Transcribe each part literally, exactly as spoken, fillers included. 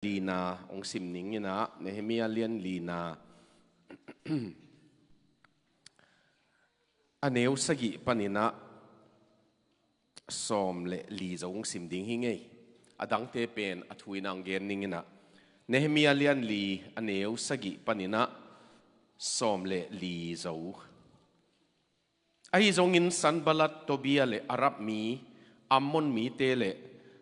lina hong sim ning inah, Nehemiah lian lina a neu sagih paninah sawm le li zo hong sim ding hi ngei. A dangte pen a thu inah hong gen ning inah, Nehemiah lian li a neu sagih paninah sawm le li zo. Ahi zongin Sanballat, Tobia le Arab mi, Ammon mite le,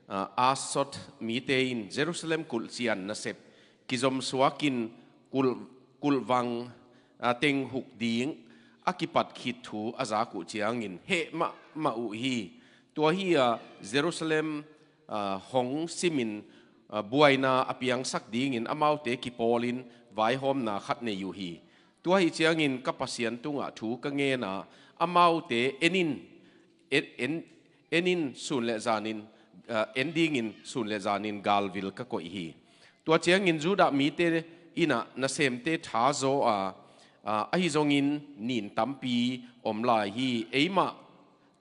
ah, Asdod mite in Jerusalem kulh cian nasep kizomsuakin kulh, kulh vang, ah, teng huk ding a kipat khit thu a zak uh ciangin heh mahmah uh hi. Tua hi-a Jerusalem, ah, hong simin, ah, buaina a piangsak dingin amaute kipawlin vaihawmna khat nei uh hi. Tua hi ciangin ka Pasian tungah thu ka ngen a, amaute en in, en, en, en in sun le zanin, ah, en dingin sun le zanin galvil ka koih hi. Tua ciangin Judah mite inah nasemte tha zaw a, ah, ahi zongin nin tampi om lai hi. Eimah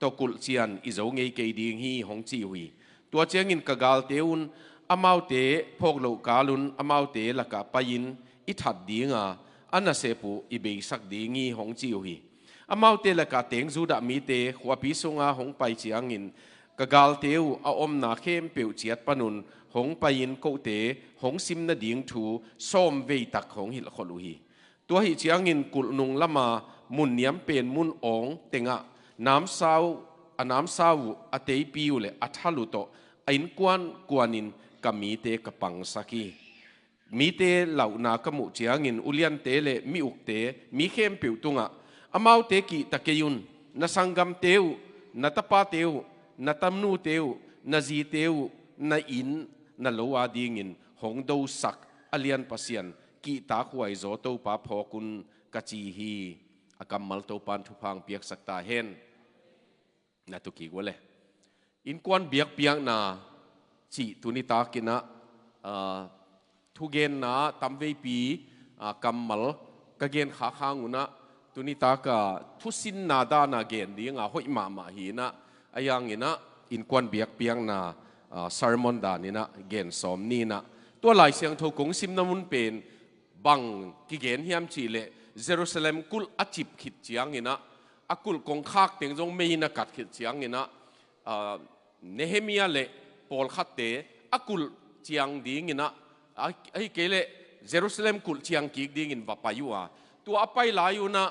tawh kulh cian i zo ngei kei ding hi, hong ci uh hi. Tua ciangin ka galte un amaute phawk loh kalun amaute lakah pai-in i that dinga, a nasep uh i beisak ding hi, hong ci uh hi. Amaute lakah teng Judah mite khuapi sunga hong pai ciangin ka galte uh a omna khempeuh ciat panun hong pai-in kote hong sim nading thu sawm veitak hong hilhkholh uh hi. Tua hi ciangin kulh nung lama mun niam pen mun awng tengah namsau, a namsau uh, a teipi uh le a thal uh tawh a innkuan kuanin ka mite ka pangsak hi. Mite lauhna ka muh ciangin uliante le mi ukte mi khempeuh tungah, amaute kihta kei un, na sanggamte uh, na tapate uh, na tanute uh, na zite uh, na inn, na lo adingin hong dosak a lian Pasian kihtakhuai zaw Topa phawk un, ka ci hi. A kammal Topa in thupha hong piaksak ta hen. Na tu kik uh le. Innkuan biakpiakna cih tuni takinah, ah, thugenna tamveipi, ah, kammal ka gen khak hang unah tuni taka thusinna dana gen dinga hoih mahmah hi inah, a yanginah innkuan biakpiakna, ah, sermon daninah gen sawm ni inah. Tua Lai Siangtho kong simna mun pen bang kigen hiam cihleh Jerusalem kulh a cip khit cianginah, a kulh kongkhak teng zong mei in a kat khit cianginah, ah, Nehemiah le pawlkhatte a kulh ciang dinginah, a, ahi kei leh Jerusalem kulh ciang kik dingin va pai uh a, tua a pai lai unah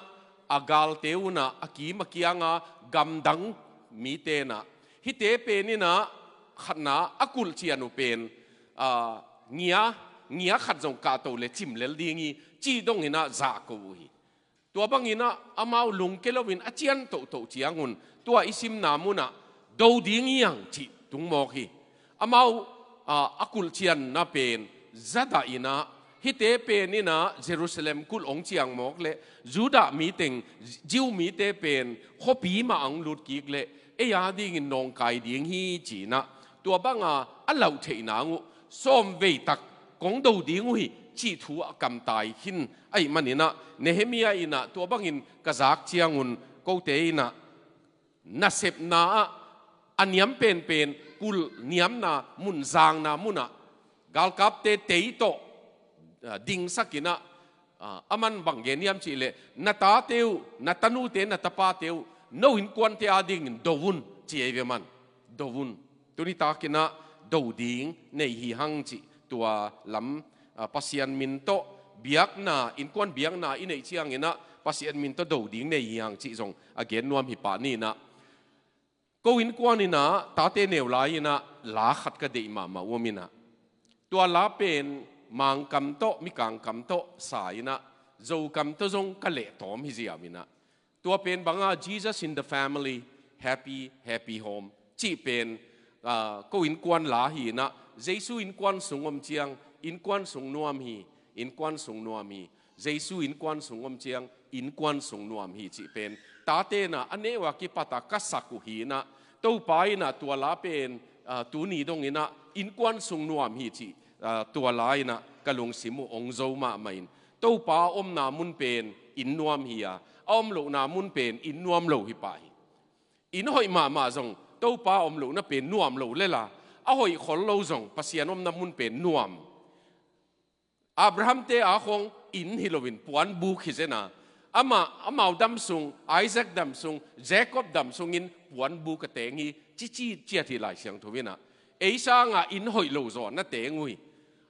a galte unah a kim a kianga gamdang mite inah, hihte pen inah khatna a kulh cian uh pen, ah, ngia, ngia khat zong kahto le cim lel ding hi, cih donginah zahko uh hi. Tua banginah amau lungke loin a cian tohtoh ciangun tua i simna munah do ding hi hang cih tung mawk hi. Amau, ah, a kulh cianna pen zadah inah, hihte pen inah Jerusalem kulh hong ciang mawk le Judah mi teng, Jew mite pen khuapi mah hong lut kik le ei a dingin nawngkai ding hi ci inah, tua banga a lauh theih nang uh sawm veitak kong do ding uh hi cih thu a kamtai khin ahih maninah, Nehemiah inah tua bangin ka zak ciangun kote inah nasepna ah a niam penpen kulh niamna mun zangna munah galkapte tei tawh, ah, dingsak inah, ah, aman bang gen hiam cihleh, na tate uh, na tanute, na tapate uh, no innkuante a dingin do un ci ei ve man. Do un. Tuni takinah do ding nei hi hang cih tua lam, ah, Pasian min tawh biakna, innkuan biakna i neih cianginah Pasian min tawh do ding nei hi hang cih zong a gen nuam hi pah ni inah. Ko innkuan inah tate neu lai inah la khat ka deih mahmah uh om inah, tua la pen Mangkam tawh, Mikangkam tawh sa inah, Zokam tawh zong ka lehtawm hi ziau inah. Tua pen banga Jesus in the family, happy, happy home cih pen, ah, ko innkuan la hi inah, Jesu innkuan sung om ciang innkuan sung nuam hi, innkuan sung nuam hi. Jesu innkuan sung om ciang innkuan sung nuam hi cih pen tate inah a neu a kipata ka sak uh hi inah, Topa inah tua la pen, ah, tuni donginah innkuan sung nuam hi cih, ah, tua la inah ka lungsim uh ong zo mahmah in, Topa a omna mun pen inn nuam hi-a, a om lohna mun pen inn nuam lo hi pah hi. Inn hoih mahmah zong Topa om lohna pen nuam lo lela, a hoih khol lo zong Pasian omna mun pen nuam. Abraham te a khong inn hi loin puanbuk hi zen a, amah, amau dam sung, Isaac dam sung, Jacob dam sungin puanbuk a teng hi, cici ciat hi Lai Siangtho in ah. Ei sangah inn hoih lo zaw na teng uh hi.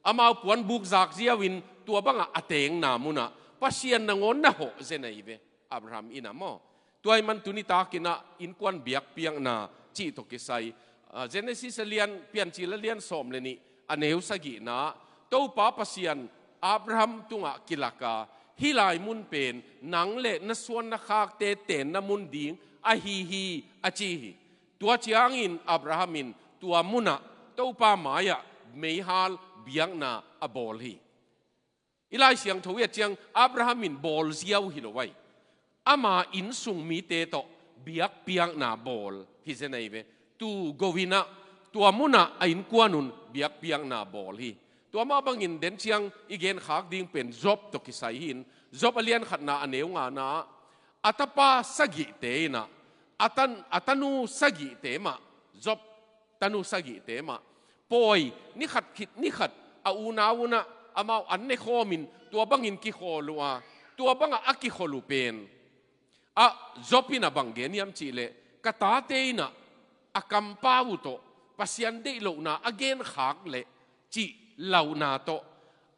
Amau puanbuk zak ziau in tua bangah a tengna munah Pasian nangawn na hawh zen ahi ve. Abraham in ah maw. Tua ahih man tuni takin ah innkuan biakpiakna cih tawh kisai, ah, Genesis a lian, Piancil a lian sawm le nih, a neu sagihna ah, Topa Pasian Abraham tungah kilak a, hih lai mun pen nang le na suan na khakte tenna mun ding ahi hi, a ci hi. Tua ciangin Abraham in tua munah Topa mai-ah meihal biakna a bawl hi. I Lai Siangtho i et ciang Abraham in bawl ziau hi lo ahi. Ama innsung mite tawh biakpiakna bawl hi zen ahi ve. Tu go in ah, tua munah a innkuan un biakpiakna bawl hi. Tua mah bangin den ciang i genkhak ding pen Job tawh kisai hi in, Job a lian khatna a neu ngana ah, a tapa sagihte in ah, a tan-, a tanu sagihte mah, Job tanu sagihte mah, pawi, ni khat khit ni khat a unau un ah amau an ne khawmin tua bangin kikhawl uh a, tua bangah a kikholh uh pen ah, Job in ah bang gen hiam cih leh, ka tate in ah a kampau uh tawh Pasian deih lohna a genkhak leh cih lauhna tawh,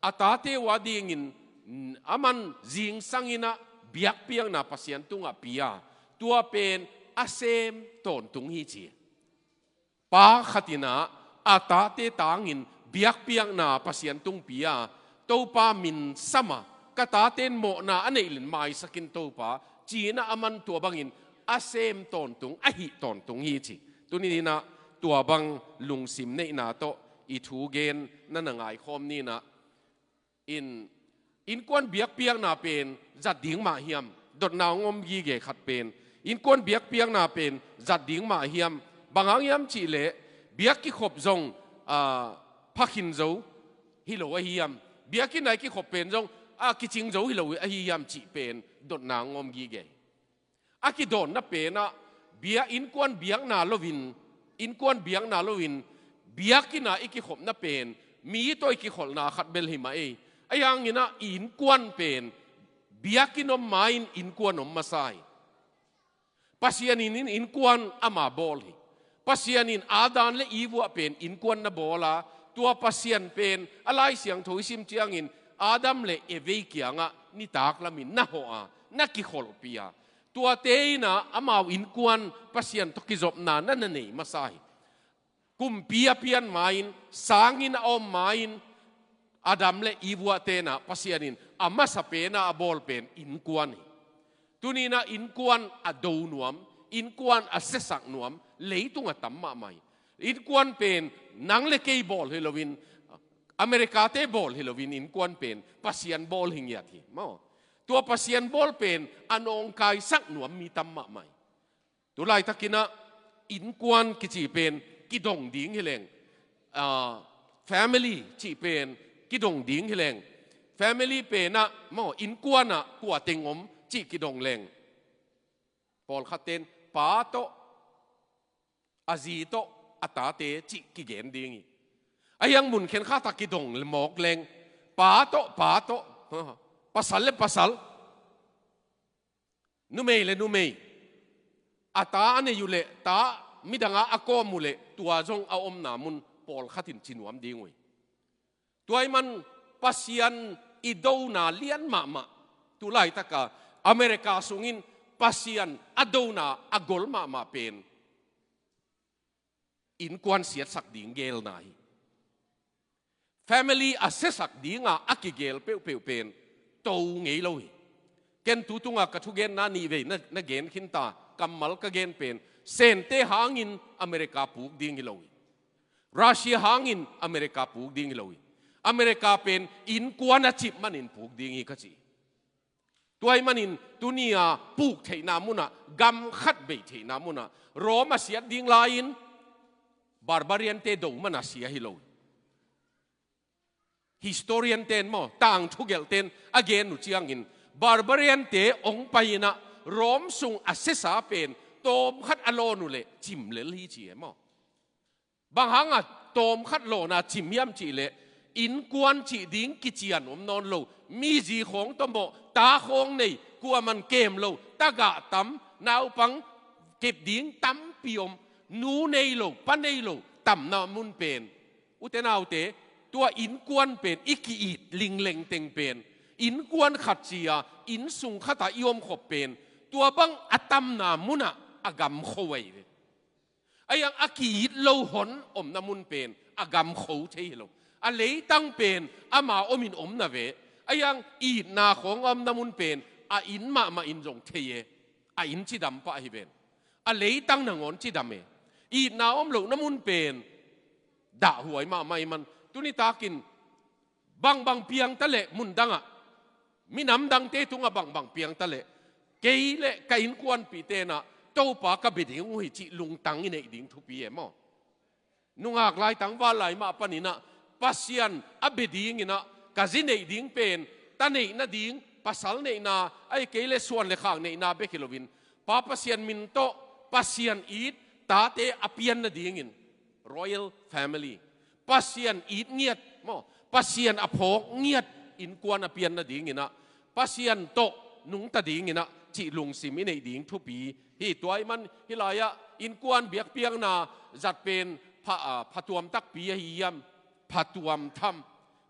a tate uh a dingin, mm, aman zingsang in ah biakpiakna Pasian tungah pia, tua pen a sem tawntung hi ci. Pa khat in ah a tate tangin biakpiakna Pasian tung pia, Topa min sam a, ka taten mawhna a neih leh maisak in Topa, ci-in ah aman tua bangin a sem tawntung, a hih tawntung hi ci. Tuni in ah tua bang lungsim neihna tawh i thu gen na na ngaikhawm ni in ah, in, innkuan biakpiakna pen zat ding mah hiam? Dotna hong om gige khat pen, innkuan biakpiakna pen zat ding mah hiam? Bang hang hiam cih leh, biak kikhop zong, ah, pha khin zo hi lo ahi hiam? Biakinn ah i kikhop pen zong, ah, kicing zo hi lo ahi hiam cih pen dotna hong om gige. A kidawnna pen ah, bia, innkuan biakna loin, innkuan biakna loin, biakinn ah i kikhopna pen mi tawh i kikholhna khat bel hi mah ei. Ahi hangin ah i innkuan pen biakinn om ma-in innkuan om masa hi. Pasian in, in, innkuan ama bawl hi. Pasian in Adam le Eve uh ah pen innkuan na bawl a, tua Pasian pen a Lai Siangtho i sim ciangin Adam le Eve kiangah nitak lamin na hawh a, na kikholhpih a, tuate in ah amau innkuan Pasian tawh kizopna na na nei masa hi. Kumpi a pian ma-in, sanginn a om ma-in, Adam le Eve uh ah ten ah Pasian in a masa pen ah a bawl pen innkuan hi. Tuni in ah innkuan a do nuam, innkuan a siasak nuam leitung ah tam mahmah hi. Innkuan pen nang le kei bawl hi loin, America-te bawl hi loin, innkuan pen Pasian bawl hi ngiat hi maw. Tua Pasian bawl pen a nawngkaisak nuam mi tam mahmah hi. Tu laitakin ah innkuan kici pen kidong ding hi leng, ah, family cih pen kidong ding hi leng, family pen ah maw, innkuan ah kua teng om cih kidong leng, pawlkhat ten pa tawh, a zi tawh, a tate cih kigen ding hi. Ahi hang mun khenkhat ah kidong mawk leng, pa tawh, pa tawh, pasal le pasal, numei le numei, a ta a nei uh leh, ta midang ah a kawm uh leh, tua zong a omna mun pawlkhat in ci nuam ding uh hi. Tua ahih man Pasian i dona lian mahmah, tu laitak a America sungin Pasian a dona a gol mahmah pen innkuan siatsak ding gelna hi. Family a siasak dinga a kigel peuhpeuh pen to ngei lo hi. Ken tu tunga ka thugenna nih vei na, na gen khin ta, kammal ka gen pen, Sente hangin America puk ding hi lo hi. Russia hangin America puk ding hi lo hi. America pen innkuan a cip manin puk ding hi ka ci. Tua ahih manin tuni a puk theihna munah, gam khat bei theihna munah, Rome a siat ding lai-in barbarian-te do mana sia hi lo. Historian-ten maw, tangthu gelhten a gen uh ciangin, barbarian-te hong pai-in ah Rome sung a siasa pen tawmkhat a lawn uh leh cim lel hi ci e maw. Bang hanga tawmkhat lawna cim hiam cih leh, Innkuan cih ding kician om nawn lo, mi zi khawng tawh mawh, ta khawng nei, kuaman kem lo, tagah tam, naupang kep ding tampi om, nu nei lo, pa nei lo, tamna mun pen. Ute naute, tua innkuan pen i ki-it lingleng teng pen, innkuan khat ci-a, innsung khatah i omkhop pen, tua bang a tamna munah a gam kho ahi ve. Ahi zongin a ki-it lo hon omna mun pen a gam kho thei hi lo. A leitang pen ama omin omna ve. Ahi zongin itna khawng a omna mun pen a inn mahmah in zong thei e. A inn cidam pah hi ven. A leitang nangawn cidam e. Itna om lohna mun pen dahhuai mahmah i man. Tuni takin bangbang piang ta leh mun dangah, minam dangte tungah bangbang piang ta leh, kei le ka innkuanpihte in ah Topa ka bia ding uh hi cih lungtang i neih ding thupi e maw? Nungak lai tangval lai mah panin ah Pasian a bia dingin ah ka zi neih ding pen, ta neih nading, pasal neihna, ahih kei leh suan le khak neihna bek hi loin, Pa Pasian min tawh Pasian it tate a pian nadingin, royal family, Pasian it ngiat maw, Pasian a phawk ngiat innkuan a pian nadingin ah, Pasian tawh nungta dingin ah cih lungsim i neih ding thupi hi. Tua ahih man hih lai-ah innkuan biakpiakna zat pen pha, a, phatuam takpi ahi hiam? Phatuam tham.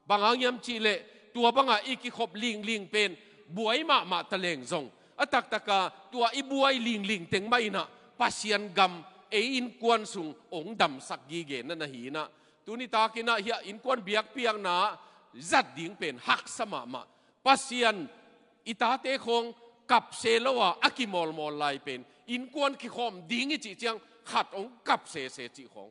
Bang hang hiam cih leh tua bangah i kikhop lingling pen buai mahmah ta leng zong, a taktakah tua i buai lingling teng mah in ah Pasian gam ei innkuan sung hong damsak gige na na hi in ah, tuni takin ah hiah innkuan biakpiakna zat ding pen haksa mahmah. Pasian i tate khawng kap se lo a, a kimawlmawl lai pen, innkuan kikhawm ding i cih ciang khat hong kap sese cih khawng.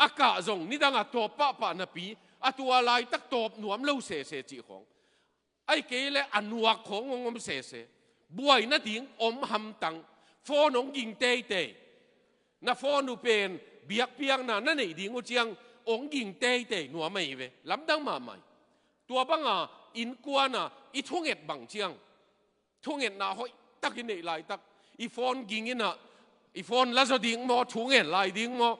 A kah zong nidangah tawp pahpah napi, a tua laitak tawp nuam lo sese cih khawng. Ahih kei leh a nuak khawng hong om sese. Buai nading om hamtang. Phone hong ging teitei. Na phone uh pen biakpiakna na neih ding uh ciang hong ging teitei nuam ahi ve. Lamdang mahmah hi. Tua banga innkuana i thunget bang ciang, thungetna hoihtak i neih laitak, i phone ging in ah, i phone la zaw ding maw, thungen lai ding maw,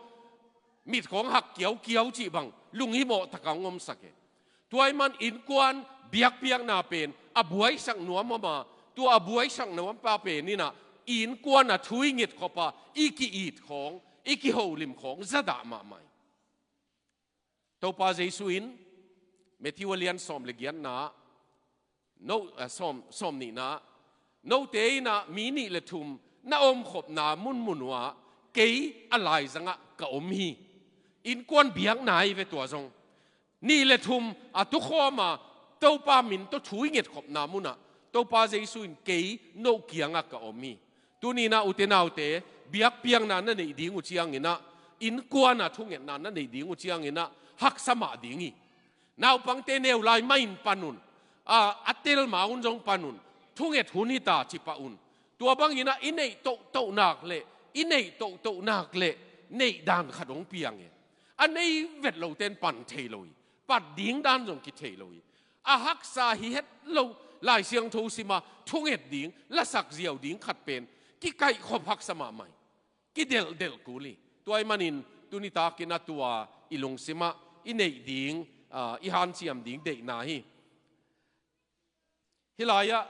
mit khawng hak kiaukiau cih bang lunghimawh takah hong omsak e. Tua ahih man innkuan biakpiakna pen a buaisak nuam om a, tua a buaisak nuam pa pen in ah i innkuan a thu i ngetkhop a, i ki-it khawng, i kiholim khawng zadah mahmah hi. Topa Jesu in Matthew a lian sawm le giatna, no, a, sawm, sawm nihna, note in ah mi nih le thum na omkhopna munmun uhah kei a laizangah ka om hi. Innkuan biakna hi ve tua zong. Nih le thum a tukhawm a, Topa min tawh thu i ngetkhopna munah Topa Jesu in kei no kiangah ka om hi. Tuni in ah ute naute, biakpiakna na neih ding uh ciangin ah, innkuana thungetna na neih ding uh ciangin ah, haksa mah ding hi. Naupangte neu lai mah in pan un, a, a tel ma un zong pan un, thunget hun hi ta ci pah un. Tua bangin ah i neih tohtoh nak leh, i neih tohtoh nak leh, neih dan khat hong piang e. A nei vet lote in pan thei lo hi. Pat ding dan zong kithei lo hi. A haksa hi het lo, Lai Siangtho sim a, thunget ding, lasak ziau ding khat pen kikaihkhop haksa mahmah hi. Kidelhdelh kul hi. Tua ahih manin tuni takin ah tua i lungsimah i neih ding, a, i hanciam ding deihna hi. Hih lai-ah,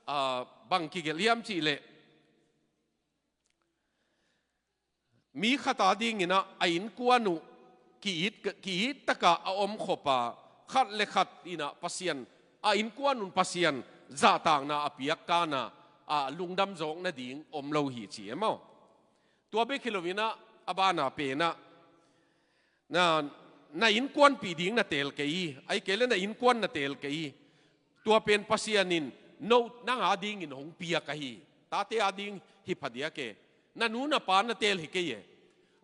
a, bang kigelh hiam cih leh, mi khat a dingin ah a innkuan uh ki-it, ki-it takah a omkhop a, khat le khat in ah Pasian, a innkuan un Pasian zahtakna a piak kan ah, a, lungdam zawk nading om lo hi ci e maw? Tua bek hi loin ah, a bana pen ah, na, na innkuanpih ding na teel kei hi, ahih kei leh na innkuan na teel kei hi. Tua pen Pasian in no, nang a dingin hong piak ahi. Tate a ding hi phadiak e. Na nu na pa na teel hi kei e.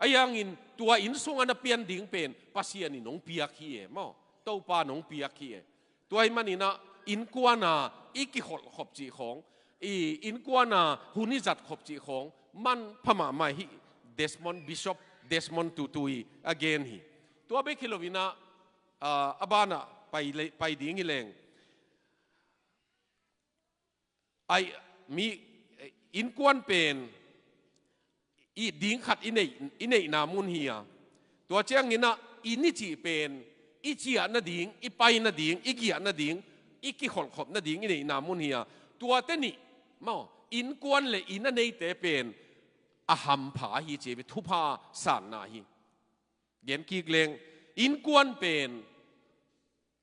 Ahi hangin tua inn sungah na pian ding pen Pasian in hong piak hi e maw? Topa in hong piak hi e. Tua ahih manin ah innkuana i kiholh khop cih khawng, i innkuana hun i zat khop cih khawng manpha mahmah hi. Desmond, Bishop Desmond Tutu in a gen hi. Tua bek hi loin ah, a, a banah pai le, pai ding hi leng. Ai, mi, innkuan pen it ding khat i neih, i neihna mun hi a. Tua ciangin ah inn i cih pen i ciah nading, i pai nading, i giah nading, i kikholhkhop nading i neihna mun hi a, tuate nih maw, innkuan le inn a neite pen a hampha hi ci ve, thupha sanna hi. Gen kik leng, innkuan pen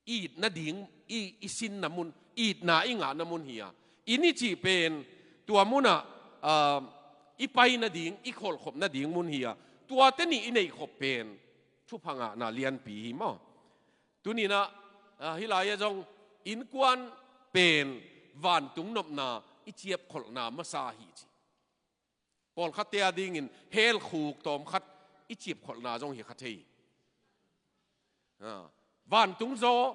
i it nading, i, i sinna mun, itna i ngahna mun hi a, inn i cih pen tua munah, ah, i pai nading, i kholhkhop nading mun hi a, tuate nih i neihkhop pen thupha ngahna lianpi hi maw. Tuninah, ah, hih lai-ah zong innkuan pen vantung nopna i ciapkholhna masa hi ci. Pawlkhatte adingin hell khuk tawmkhat i ciapkholhna zong hi kha thei. Ah, vantung zaw,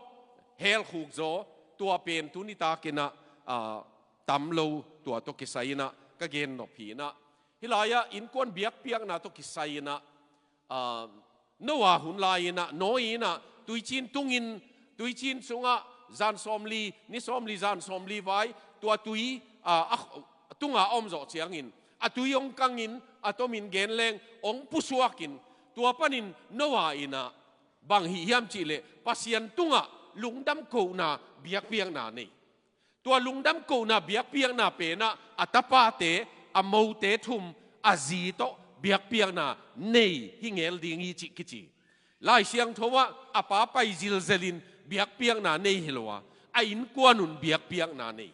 hell khuk zaw, tua pen tuni takinah, ah, tam lo, tua tawh kisai inah ka gennop hi inah. Hih lai-ah innkuan biakpiakna tawh kisai inah, ah, Noah hun lai inah, Noah inah tuicin tungin, tuicin sungah zan sawmli, ni sawmli, zan sawmli vai, tua tui, ah, a, tunga a om zawh ciangin, a tui hong kangin, a tomin gen leng hong pusuakin, tua panin Noah inah bang hih hiam cihleh Pasian tungah lungdam kohna biakpiakna nei. Tua lungdam kohna biakpiakna penah a tapate, a mote thum, a zi tawh biakpiakna nei hi ngel ding hi cih kici. Lai Siangtho ah a pa pai zilzelin biakpiakna nei hi lo a, a innkuan un biakpiakna nei.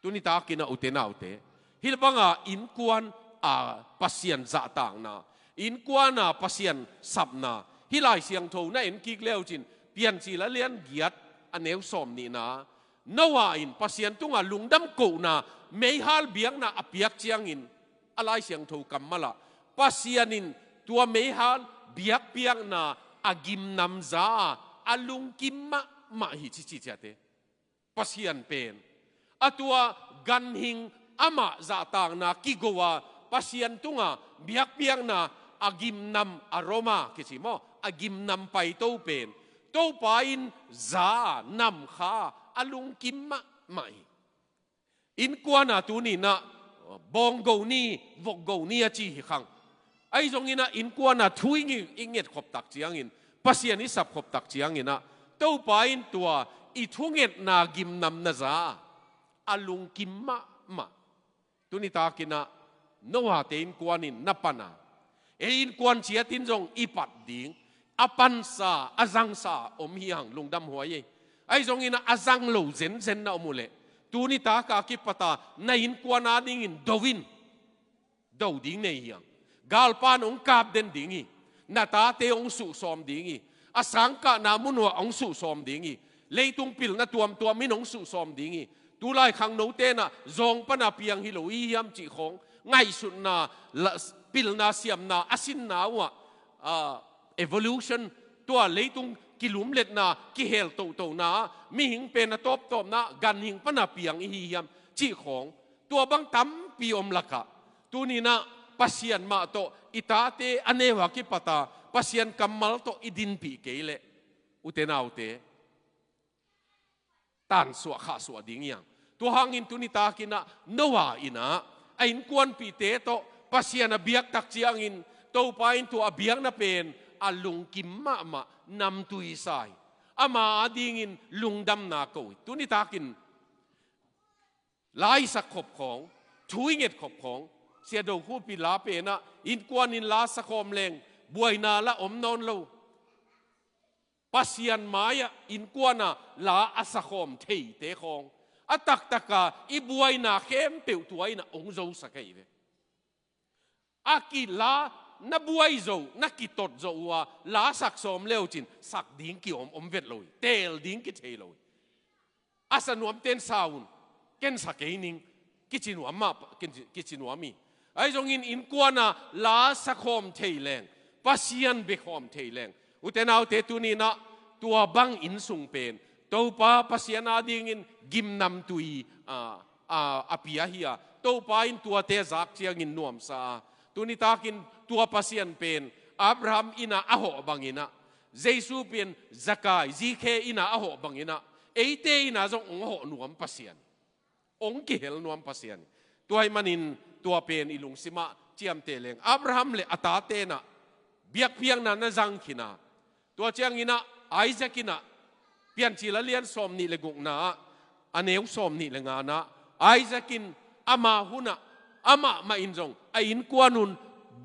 Tuni takinah ute naute, hih banga innkuan a Pasian zahtakna, innkuan a Pasian sapna, hih Lai Siangtho na en kik leucin, Piancil a lian giat, a neu sawm nihna, Noah in Pasian tungah lungdam kohna, meihal biakna a piak ciangin, a Lai Siangtho kammalah, Pasian in tua meihal biakpiakna a gimnam za a, a lungkim mahmah hi ci ci ciate. Pasian pen a tua ganhing amah zahtakna kigo a, Pasian tunga biakpiakna a gimnam, aroma kici maw, a gimnam paito pen Topa in za namkha a lungkim mahmah hi. Innkuana tuninah bawnggo ni, vokgo ni a ci hi khang. Ahi zonginah innkuana thu i ngi-, i ngetkhop tak ciangin, Pasian i sapkhop tak cianginah, Topa in tua i thungetna gimnamna za a lungkim mahmah. Tuni takinah Noah te innkuan in na pana, ei innkuan ciatin zong i pat ding, a pansa, a zangsa om hi hang, lungdam huai ei. Ahi zonginah a zang lo zenzen na om uhleh, tuni taka kipata na innkuan adingin do in. Do ding nei hi hang. Galpan hong kap den ding hi. Na tate hong suhsawm ding hi. A sangkahna mun uah hong suhsawm ding hi. Leitung pilna tuamtuam in hong suhsawm ding hi. Tulai khangno tenah zawng pana piang hi lo i hiam cih khawng ngaihsutna, la-, pilna siamna a sinna uah, ah, evolution, tua leitung kilumletna, kihel tohtona, mihing pen a tawptawpna ganhing pana piang i hi hiam cih khawng, tua bang tampi om lakah, tuninah Pasian mah tawh i tate a neu a kipata Pasian kammal tawh i dinpih kei leh, ute naute, tansuah khahsuah ding hi hang. Tua hangin tuni takinah Noah inah a innkuanpihte tawh Pasian a biak tak ciangin, Topa in tua a biakna pen a lungkim mahmah, namtui sa hi. Ama adingin lungdamna ko hi. Tuni takin la i sakkhop khawng, thu i ngetkhop khawng, Sia Do Khup i la penah, innkuan in la sakhawm leng buaina la om nawn lo. Pasian mai-ah innkuana la a sakhawm theite khawng, a taktaka i buaina khempeuh tua inah hong zosak ahi ve. A ki la na buai zo, na kitot zo uh a, la sak sawm leucin sak ding kiom om vet lo hi, teel ding kithei lo hi. A sa nuamten sa un, ken sa kei ning, kici nuam mah, kici, kici nuam hi. Ahi zongin innkuana la sakhawm thei leng, Pasian bekhawm thei leng, ute naute, tuninah tua bang inn sung pen Topa Pasian adingin gimnamtui, a, a, a pia hi a, Topa in tuate zak ciangin nuamsa a. Tuni takin tua Pasian pen Abraham innah a hawh banginah, Jesu pen Zakai, Zikhe innah a hawh banginah, eite innah zong hong hawh nuam Pasian, hong kihel nuam Pasian. Tua ahih manin tua pen i lungsimah ciamteh leng, Abraham le a tate inah biakpiakna na zang khin a, tua cianginah Isaac in ah, Piancil a lian sawm nih le gukna ah, a neu sawm nih le ngana ah, Isaac in ama hun ah, amah mah in zong a innkuan un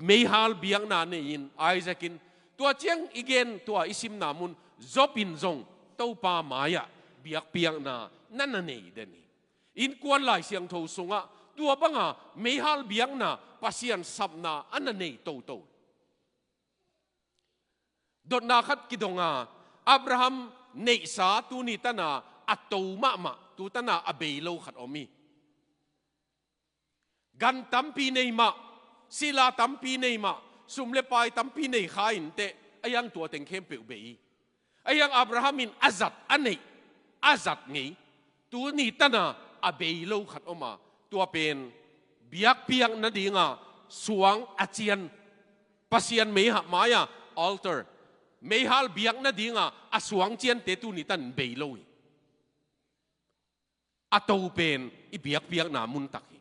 meihal biakna nei-in, Isaac in, tua ciang i gen, tua i simna mun, Job in zong Topa mai-ah biakpiakna na na nei den hi. Innkuan Lai Siangtho sungah tua banga meihal biakna, Pasian sapna a na nei toto. Dotna khat kidong a, Abraham neihsa tuni tan a a to mahmah, tu tan a a bei lo khat om hi. Gan tampi nei mah, sila tampi nei mah, sum le pai tampi nei kha inteh, a hiang tua teng khempeuh bei hi. A hiang Abraham in a zat a neih, a zat ngei, tuni tan a a bei lo khat om a, tua pen biakpiak nading a suang a cian, Pasian meihal mai-a altar, meihal biak nading a a suang ciante tuni tan bei lo hi. A to pen i biakpiakna mun tak hi.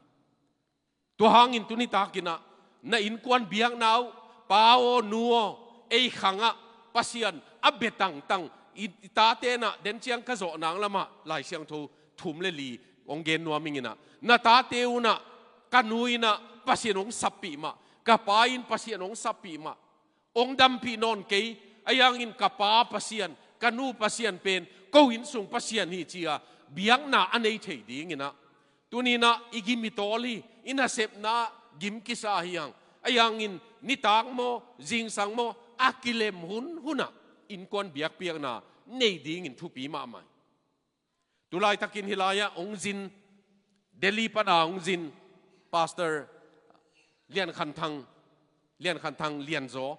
Tua hangin tuni takin ah, na innkuan biakna uh, pa aw, nu aw, ei khangah Pasian a bia tangtang, i, i tate in ah, den ciang ka zawh nang lamah Lai Siangtho thum le li hong gen nuam ing in ah, na tate un ah, ka nu in ah Pasian hong sappih mah, ka pa in Pasian hong sappih mah, hong dampih nawn kei, a hiangin ka pa Pasian, ka nu Pasian pen ko inn sung Pasian hi ci-a biakna a nei thei ding in ah, tuni in ah i gim i tawl hi, i nasepna gim kisa hi hang, a hiangin nitak maw, zingsang maw, a kilem hunhun ah innkuan biakpiakna nei dingin thupi mahmah hi. Tulaitakin hih lai-ah hong zin, Delhi pana hong zin Pastor Lian Khan Thang, Lian Khan Thang Lian Zaw,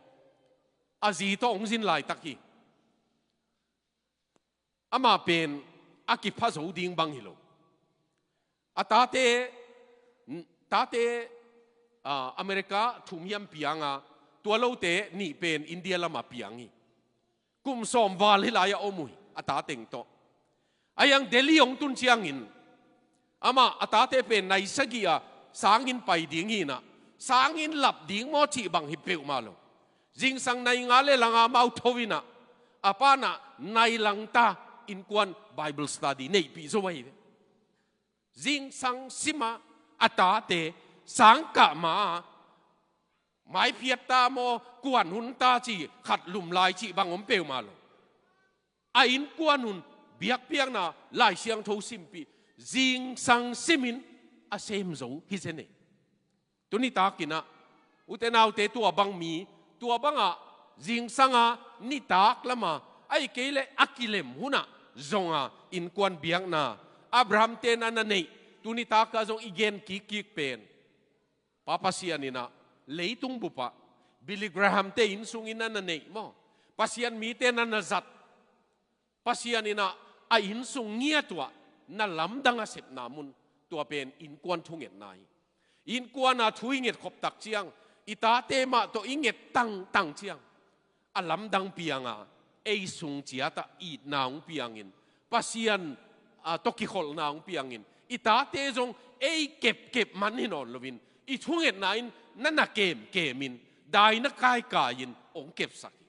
a zi tawh hong zin laitak hi. Amah pen a kipha zo ding bang hi lo. A tate, tate, ah, America thum hiam piang a, tua lote nih pen India lamah piang hi. Kum sawm val hih lai-ah om uh hi, a ta teng tawh. A hiang Delhi hong tun ciangin, amah a tate pen nai sagih a sanginn pai ding hi in ah, sanginn lap ding maw cih bang hi peuhmah lo. Zingsang nai nga le lang a amau tho in ah, a pa in ah nai lang ta innkuan Bible study neihpih zo ahi ve. Zingsang sim a, a tate sang kah ma-a, maiphiat ta maw, kuan hun ta cih, khat lum lai cih bang om peuhmah lo. A innkuan un biakpiakna, Lai Siangtho simpih, zingsang simin a sem zo hi zen e. Tuni takin ah, ute naute, tua bang mi, tua bangah zingsang a, nitak lam a, ahih kei leh a kilem hun ah zong a innkuan biakna Abraham te'n a na neih, tuni tak ah zong i gen kikkik pen Pa Pasian in ah leitung bup ah Billy Graham te inn sungin a na neih maw, Pasian mite'n a na zat, Pasian in ah a inn sung ngiat uh ah na lamdang a sepna mun, tua pen innkuan thungetna hi. Innkuan a thu i ngetkhop tak ciang, i tate mah tawh i nget tangtang ciang, a lamdang piang a, ei sung ciat ah itna hong piangin, Pasian, a, tawh kikholhna hong piangin, i tate zong ei kepkep man hi nawn loin, i thungetna in na na kemkemin, dai na kaikai-in hong kepsak hi.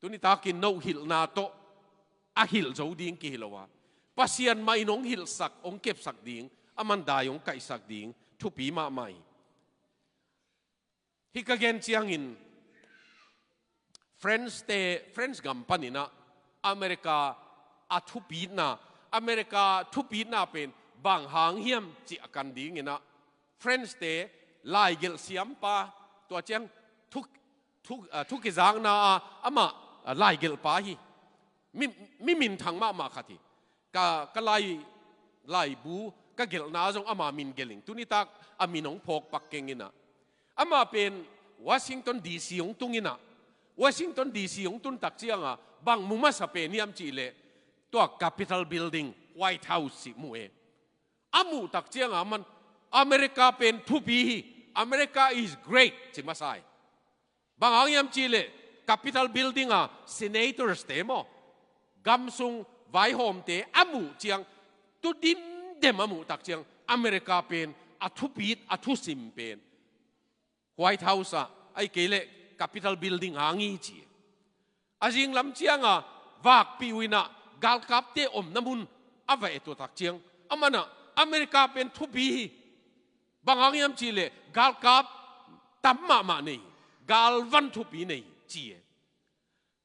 Tuni takin no hilhna tawh a hilh zo ding kihi lo a, Pasian mah in hong hilhsak, hong kepsak ding, aman dai hong kaihsak ding thupi mahmah hi. Hih ka gen ciangin French te, French gam panin ah America a thupitna, America thupitna pen bang hang hiam cih a kan dingin ah, French te laigelh siampa, tua ciang thu, thu, ah, thu kizakna ah amah, ah, laigelhpa hi. Mi, mi minthang mahmah khat hi. Ka, ka lai, laibu ka gelhna zong ama min gelh ing. Tuni tak a min hong phawk pak keng in ah, amah pen Washington D C hong tung in ah, Washington D C hong tun tak ciang a bang mu masa pen hiam cih leh, tua Capitol Building, White House cih mu e. A muh tak ciang a aman, America pen thupi hi, America is great, ci masa hi. Bang hang hiam cih leh, Capitol Building a senators te maw, gam sung vaihawmte a muh ciang, tu dimdem a muh tak ciang, America pen a thupit, a thusim pen White House ah, ahih kei leh Capitol Building hang hi ci. A zinglam ciang a vakpih uh inah galkapte omna mun a va et uh tak ciang, amanah America pen thupi hi. Bang hang hiam cihleh galkap tam mahmah nei, galvan thupi nei ci e.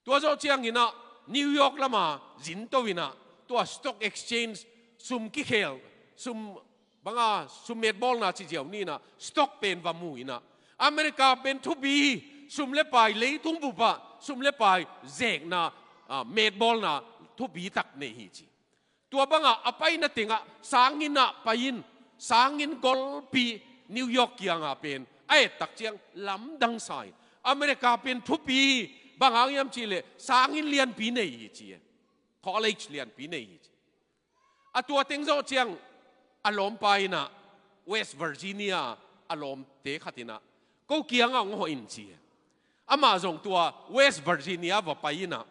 Tua zawh cianginah New York lama zinto inah tua stock exchange sum kikhel, sum banga sum metbawlna ci ziau ni inah stock pen va mu inah America pen thupi hi. Sum le pai, leitung bupah sum le pai zekna, ah, metbawlna thupi tak nei hi ci. Tua bangah a paina tengah sanginn ah pai-in, sanginn golpi New York kiangah pen a et tak ciang lamdang sa in, America pen thupi hi. Bang hang hiam cihleh sanginn lianpi nei hi ci e. College lianpi nei hi ci. A tua teng zawh ciang a lawmpa inah West Virginia a lawmte khat inah ko kiangah hong hawh in ci e. Amah zong tua West Virginia va pai inah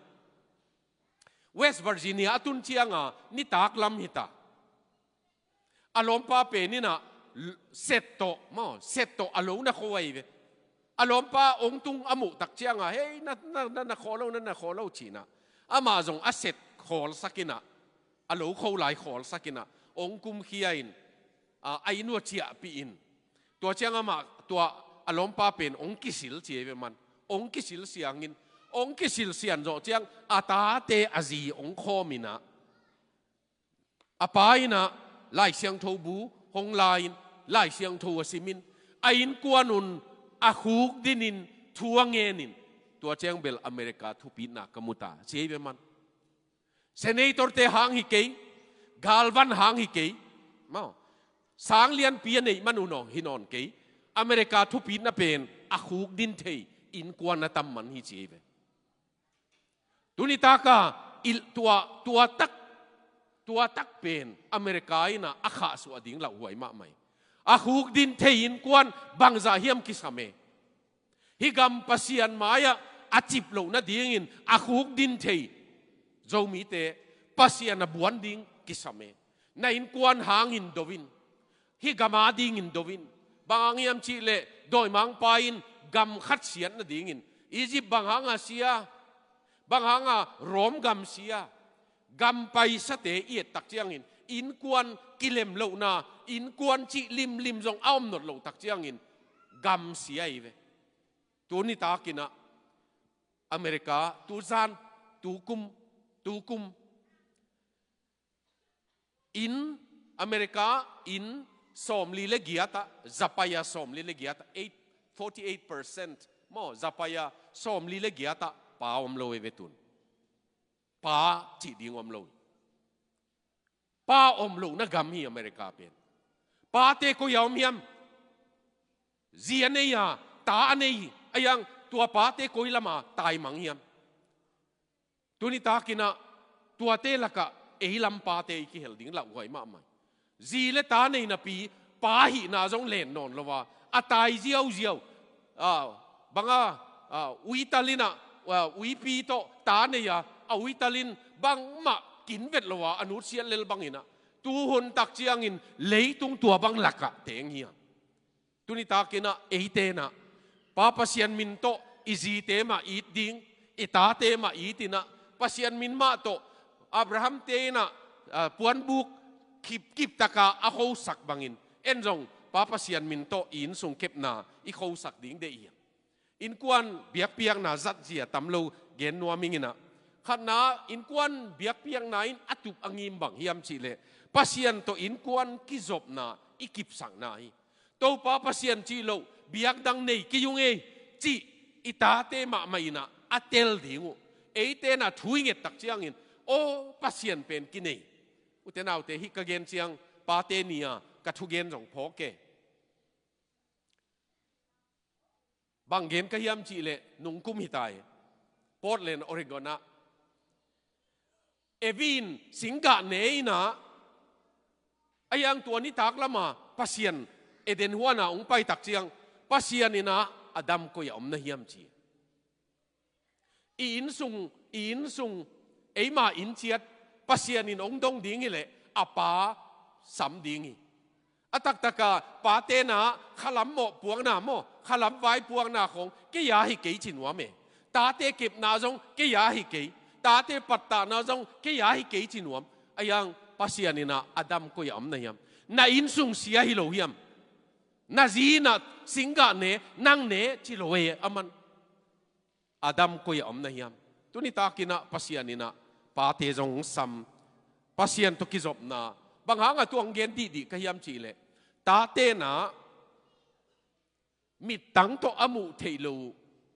West Virginia a tun cianga nitak lam hita. A lawmpa pen inah l-, set tawh, maw, set tawh a lo na kho ahi ve. A lawmpa ong tung a muh tak cianga, "Hei, na, na, na, na khaw lo, na, na khaw lo," cinah amah zong a set khawlsak inah, a lo kho lai khawlsak inah ong kumkhia in, a, a inn uh a ciahpih in. Tua ciang amah tua a lawmpa pen ong kisil ci ahi ve man. Ong kisil siangin, ong kisil sian zawh ciang a tate a zi ong khawm inah, a pa inah Lai Siangtho bu hong la-in, Lai Siangtho a simin, a innkuan un a khukdinin thu a ngenin, tua ciang bel America thupitna ka mu ta ci ahi ve man. Senatorte hang hi kei, galvan hang hi kei, maw, sang lianpi a neih man uh naw hi nawn kei, America thupitna pen a khukdin thei innkuan a tam man hi ci ahi ve. Tuni taka i, tua, tua tak, tua tak pen America inah a khahsuah ding lauhuai mahmah hi. A khukdin thei innkuan bangzah hiam kisam e. Hih gam Pasian mai-ah a cip loh nadingin a khukdin thei Zomite Pasian a buan ding kisam e. Na innkuan hangin do in. Hih gam adingin do in. Bang hang hiam cihleh dawimangpa in gam khat siat nadingin Egypt bang hanga sia, bang hanga Rome gam sia. Gam paisate i et tak ciangin innkuan kilem lohna, innkuan cih limlim zong a om nawn loh tak ciangin gam sia hi ve. Tuni takinah America tuzan, tukum, tukum inn, America inn sawmli le giatah, zapaia sawmli le giatah, eight, forty eight percent maw, zapaia sawmli le giatah pa om lo hi ve tun. Pa cih ding om lo hi. Pa om lohna gam hi America pen. Pate koi a om hiam? Zi a nei a, ta a nei a, ahi hang tua pate koi lama taimang hiam? Tuni takinah tuate lakah ei lam pate i kihel ding lauhuai mahmah. Zi le ta nei napi pa hihna zong len nawn lo a, a tai ziauziau. Ah, banga, ah, uital inah, ah, uipi tawh ta nei a, a uital in bangmah kinvet lo a, a nutsiat lel banginah tuhun tak ciangin leitung tua bang lakah teng hi a. Tuni takinah eite inah Pa Pasian min tawh i zite mah it ding, i tate mah it inah Pasian min mah tawh Abrahamte inah, ah, puanbuk kip, kiptaka a khosak bangin en zong Pa Pasian min tawh i innsung kepna i khosak ding deih hi. Innkuan biakpiakna zatzia tam lo gen nuam ing inah, khatna innkuan biakpiakna in a tup a ngim bang hiam cihleh Pasian tawh innkuan kizopna i kipsakna hi. Topa Pasian cih loh biakdang nei kei ung ei cih i tate mahmah inah a tel ding uh. Eite inah thu i nget tak ciangin aw Pasian pen kinei. Ute naute, hih ka gen ciang pate ni-a ka thugen zong phawk e. Bang gen ka hiam cihleh nungkum hi ta hi. Portland, Oregon ah Evi in singgah ne inah, ahi hang tua nitak lama Pasian Eden huana hong pai tak ciang Pasian inah Adam koi a om na hiam ci. I innsung, i innsung, eima inn ciat Pasian in hong dong ding hileh a pa sam ding hi. A taktaka pate na khalam mawh puakna maw, khalam vai puakna khong kei a hi kei ci nuam e. Tate kepna zong kei a hi kei. tate pattahna zong kei a hi kei ci nuam. Ahi hang Pasian in ah, Adam koi ah om na hiam? Na innsung sia hi lo hiam? Na zi in ah singgah ne, nang ne ci lo e, aman. Adam koi ah om na hiam? Tuni takin ah Pasian in ah pate zong sam. Pasian tawh kizopna. Bang hang a tua hong gen dihdih ka hiam cih leh, tate in ah mittang tawh a muh theih loh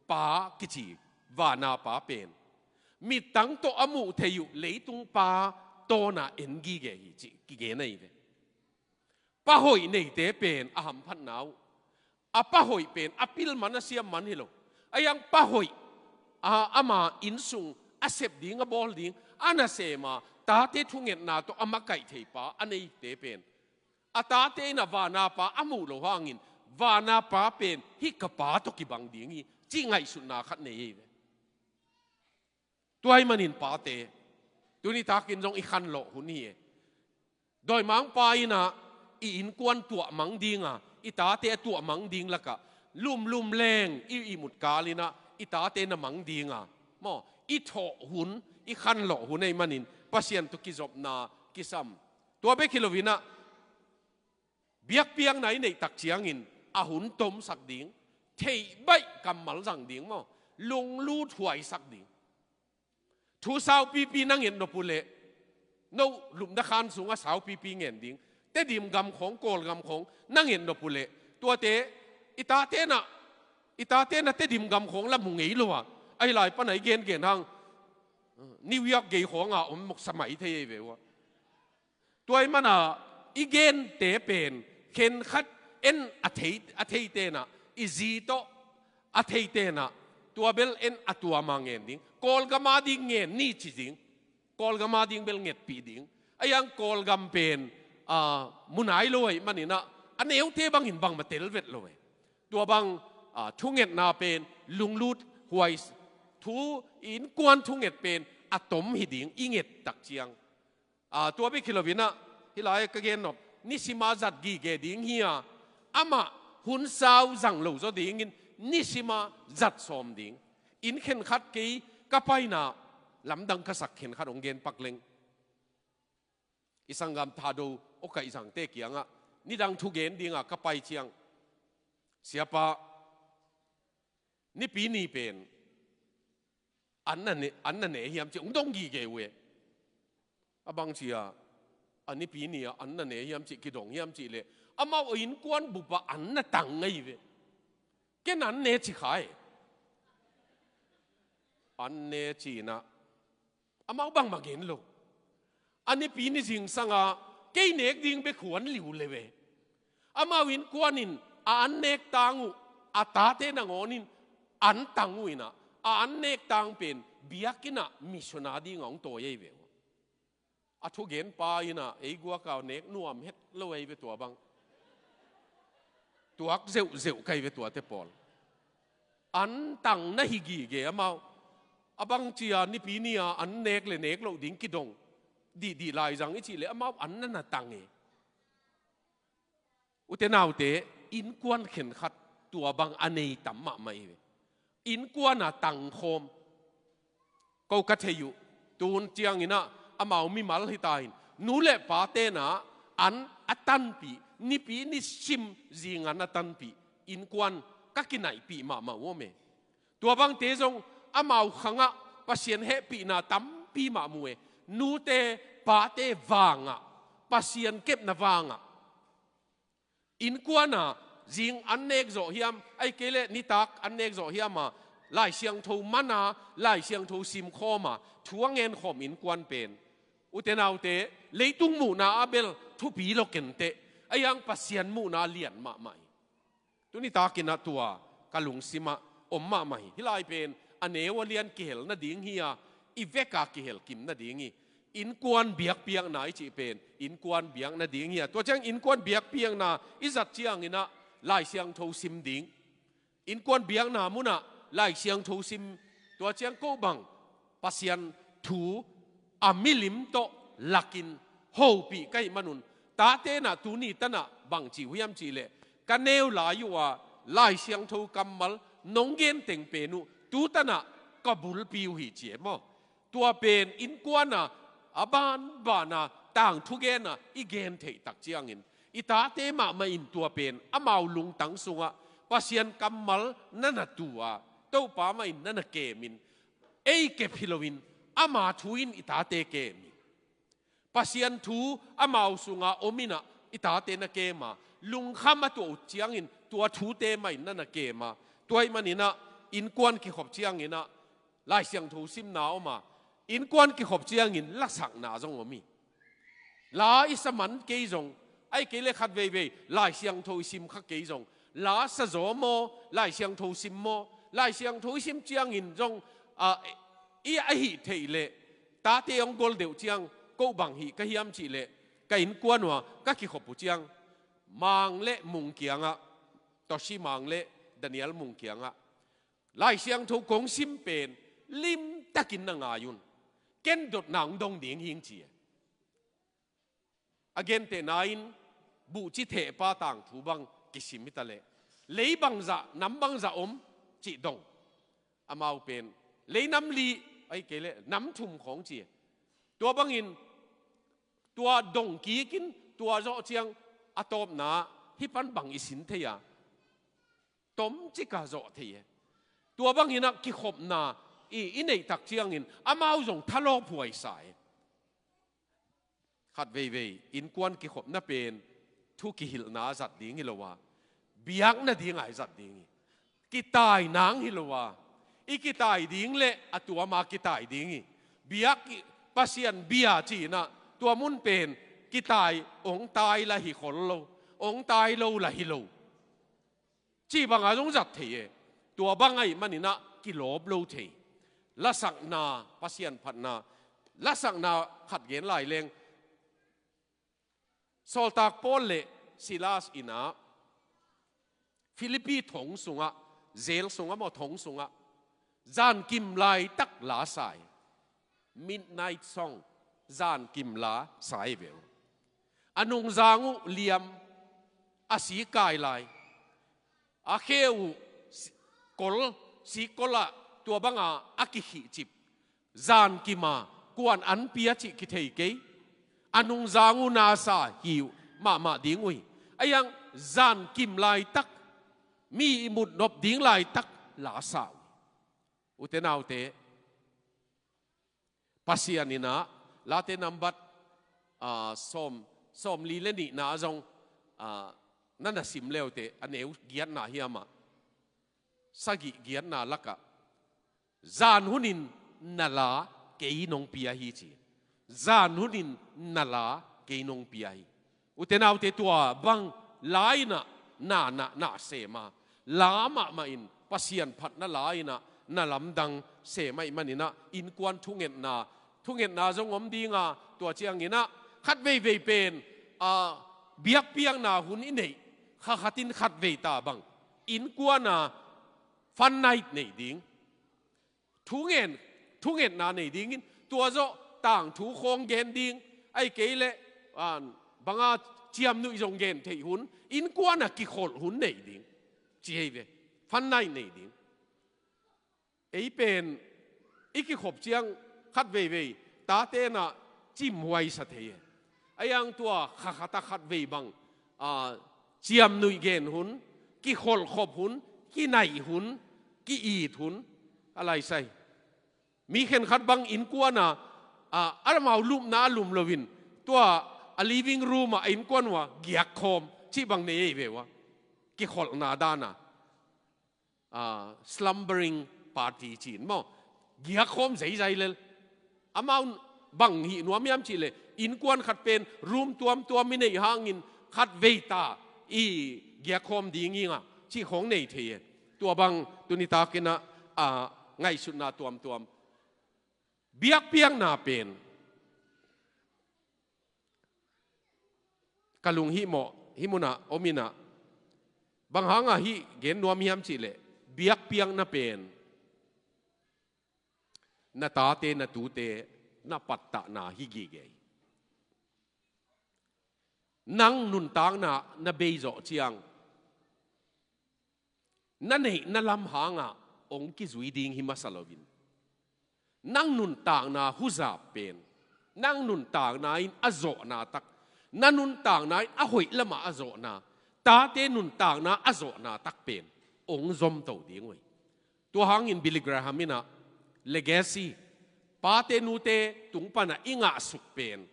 pa kici, vana pa pen, mittang tawh a muh theih uh leitung pa tawn ah en gige hi cih kigen ahi ve. Pa hoih neite pen a hamphatna uh, a pa hoih pen a pil man a siam man hi lo. Ahi hang pa hoih, a, ama innsung a sep ding, a bawl ding, a nasem a, tate thungetna tawh a makaih thei pa a neite pen, a tate in ah vana pa a muh loh hangin, vana pa pen hih ka pa tawh kibang ding hi cih ngaihsutna khat nei hi ve. Tua ahih manin pate, tuni takin zong i khanlawh hun hi e. Dawimangpa in ah i innkuan tuahmang ding a, i tate a tuahmang ding lakah, lumlum leng i ihmut kal in ah i tate na mang ding a, maw, i thawh hun, i khanlawh hun ahih manin Pasian tawh kizopna kisam. Tua bek hi lo in ah, biakpiakna i neih tak ciangin a hun tomsak ding, theih baih kammal zang ding maw, lunglut huaisak ding. Thu saupipi na nget nop uh leh, no lupna khan sungah saupipi ngen ding. Tedim gam khawng, Kawlgam khawng na nget nop uh leh, tuate, i tate in ah, i tate in ah Tedim gam khawng la mu ngei lo a, ahi lai pan a i gengen hang New York gei khawng a om mawk sa mai thei ei ve uh a. Tua ahih mana i gente pen khenkhat en a thei, a theite in ah, i zi tawh a theite in ah, tua bel en a tuam a ngen ding. Kawlgam a ding ngen ni ci ding. Kawlgam a ding bel ngetpih ding. Ahi hang Kawlgam pen, a, mu nai lo ahih manin ah, a neute bangin bangmah tel vet lo e. Tua bang, a, thungetna pen lunglut huai, thu, innkuan thunget pen a tom hi ding, i nget tak ciang. A, tua bek hi lo in ah, hih lai ka gen nop, nisim a zat gige ding hi a, amah hun sau zang lo zaw dingin nisim a zat sawm ding. Inn khenkhat kei ka paina lamdang ka sak khenkhat hong gen pak leng. I sanggam Thado aw kaih zangte kiangah nidang thu gen ding a ka pai ciang, Siapa, Nipi ni pen an na ne, an na ne hiam cih hong dong gige uh e. A bang ci a, a Nipi ni a an na ne hiam cih kidong hiam cih leh, amau a innkuan bup ah an na tang ahi ve. Ken an ne ci kha e. An ne ci in ah, amau bangmah gen lo. A Nipi ni zingsang a kei nek ding bek huan liu le ve. Amau innkuan in a an nek tang uh, a tate nangawn in an tang uh in ah, a an nek tang pen biakinn ah missionary ding a hong tawi ahi ve uh. A thugenpa in ah ei guak a nek nuam het lo ahi ve tua bang. Tuak zeuhzeuh ka hi ve tuate pawl. An tang na hi gige amau. A bang ci a Nipi ni a an nek le nek loh ding kidong dihdih lai zang i cih leh amau an na na tang e. Ute naute, innkuan khenkhat tua bang a nei tam mahmah hi ve. Innkuan a tangkhawm. Ko ka thei uh, tun ciangin ah amau mimal hi ta in, nu le pate in ah an a tanpih, nipi nisim zing an a tanpih innkuan ka kinaihpih mahmah uh om e. Tua bangte zong amau khangah Pasian hehpihna tampi mah mu e. Nute pate vangah, Pasian kepna vangah, innkuan a zing an nek zawh hiam, ahih kei leh nitak an nek zawh hiam a, Lai Siangtho man a, Lai Siangtho sim khawm a, thu a ngen khawm innkuan pen, ute naute, leitung muhna ah bel thupi lo kenteh, ahi hang Pasian muhna lian mahmah hi. Tuni takin ah tua ka lungsim ah om mahmah hi. Hih lai pen a neu a lian kihel nading hi a, i vek a kihel kim nading hi. Innkuan biakpiakna i cih pen innkuan biak nading hi a, tua ciang innkuan biakpiakna i zat ciangin ah Lai Siangtho sim ding. Innkuan biakna munah Lai Siangtho sim, tua ciang ko bang Pasian thu a milim tawh lakin hopih ka hih manun, tate in ah tuni tan ah bang ci uh hiam cih leh, ka neu lai uh a Lai Siangtho kammal nong gen teng pen uh tu tan ah ka bulpi uh hi ci e maw. Tua pen innkuan a, a banban a tangthu gen a i gen theih tak ciangin, i tate mahmah in tua pen amau lungtang sungah Pasian kammal na na tu a, Topa mah in na na kemin, ei kep hi loin ama thu in i tate kemin, Pasian thu amau sungah om in a, i tate na kema, lungkham a tuah uh ciangin tua thute mah in na na kema. Tua ahih manin a, innkuan kikhop ciangin a, Lai Siangtho simna om a, innkuan kikhop ciangin lasakna zong om hi. La i sa man kei zong, ahih kei leh khat veivei Lai Siangtho i sim kha kei zong, la sa zaw maw, Lai Siangtho sim maw, Lai Siangtho i sim ciangin zong, a, i a hih theih leh, tate hong gol deuh ciang, ko bang hih ka hiam cih leh, ka innkuan uh a ka kikhop uh ciang, Mang le Mung kiangah, Toshi Mang le Daniel Mung kiangah, Lai Siangtho kong sim pen limtakin na ngai un. Ken dotna hong dong ding hing ci. A gentehna in buhci thehpa tangthu bang kisim hi ta leh, lei bangzah, nam bangzah om cih dong. Amau pen lei nam li, ahih kei leh nam thum khawng ci. Tua bangin, tua dong kikin, tua zawh ciang a tawpna, hih pan bang i sin thei a, tomcik a zawh thei e. Tua bangin a kikhopna i, i neih tak ciangin amau zong thalawp huai sa e. Khat veivei innkuan kikhopna pen thu kihilhna a zat ding hi lo a, biakna ding a i zat ding hi. Kitai nang hi lo a, i kitai ding leh a tuam a kitai ding hi. Biak i, Pasian bia ci-in a, tua mun pen kitai, hong tai la hi khol lo, hong tai lo la hi lo, cih bang a zong zat thei e. Tua bang ahih manin a kilawp lo thei. Lasakna, Pasian phatna, lasakna khat gen lai leng, Sawltak Paul le Silas in a, Philippi thong sungah, jail sungah maw, thong sungah, zankim laitak la sa hi. Midnight song, zankim la sa hi ve uh. A nungzang uh liam, a sik kai lai, a khe uh si-, kol, sikkol ah tua bang a a kikhihcip, zankim a kuan an pia cih kithei kei. A nungzang uh na sa hi uh mahmah ding uh hi. Ahih hang zankim laitak, mi i mut nop ding laitak la sa uh hi. Ute naute, Pasian in a, Late nambat, ah, sawm, sawmli le nihna zong, ah, na na sim le uh teh, a neu giatna hiam ah, sagih giatna lakah, zan hunin na la kei nong pia hi ci. Zan hunin na la kei nong pia hi. Ute naute, tua bang la in a na, na, na sem a, la mahmah in, Pasian phatna la in a na lamdang sem ahih manin a, innkuan thungetna, thungetna zong om ding a, tua ciangin a khat veivei pen, a, biakpiakna hun i neih, kha khatin khat vei ta bang, innkuan a fun night nei ding, thungen, thungetna nei dingin, tua zawh tangthu khawng gen ding, ahih kei leh, ah, bang a ciamnuih zong gen theih hun, innkuan a kikholh hun nei ding, ci hi ve. Fun night nei ding. Ei pen i kikhop ciang khat veivei tate in a cimhuai sa thei e. Ahih hang tua kha khat a khat vei bang, ah, ciamnuih gen hun, kikholhkhop hun, kinaih hun, ki-it hun a lai sa hi. Mi khenkhat bang innkuan a, ah, amau lupna a lum loin, tua a living room ah a innkuan uh a giakkhawm cih bang nei hi ve uh a, kikholhna dan a, ah, slumbering party ci-in maw, giakkhawm zeizai lel. Amau bang hih nuam hiam cih leh, innkuan khat pen room tuamtuam i neih hangin khat vei ta i giakkhawm ding hi ing a, cih khawng nei thei e. Tua bang tuni takin a, ah, ngaihsutna tuamtuam. Biakpiakna pen ka lunghihmawh, hih mun ah om in a, bang hang a hih gen nuam hiam cih leh, biakpiakna pen na tate, na tute na pattahna hi gige hi. Nang nuntakna na bei zawh ciang, na neihna lam hang a hong kizui ding hi masa loin, Nang nuntakna huzap pen, nang nuntakna in a zawhna tak, na nuntakna in a hoih lamah a zawhna, tate nuntakna a zawhna tak pen ong zomto ding uh hi. Tua hangin Billy Graham in ah legacy, pate nute tung panah i ngahsuk pen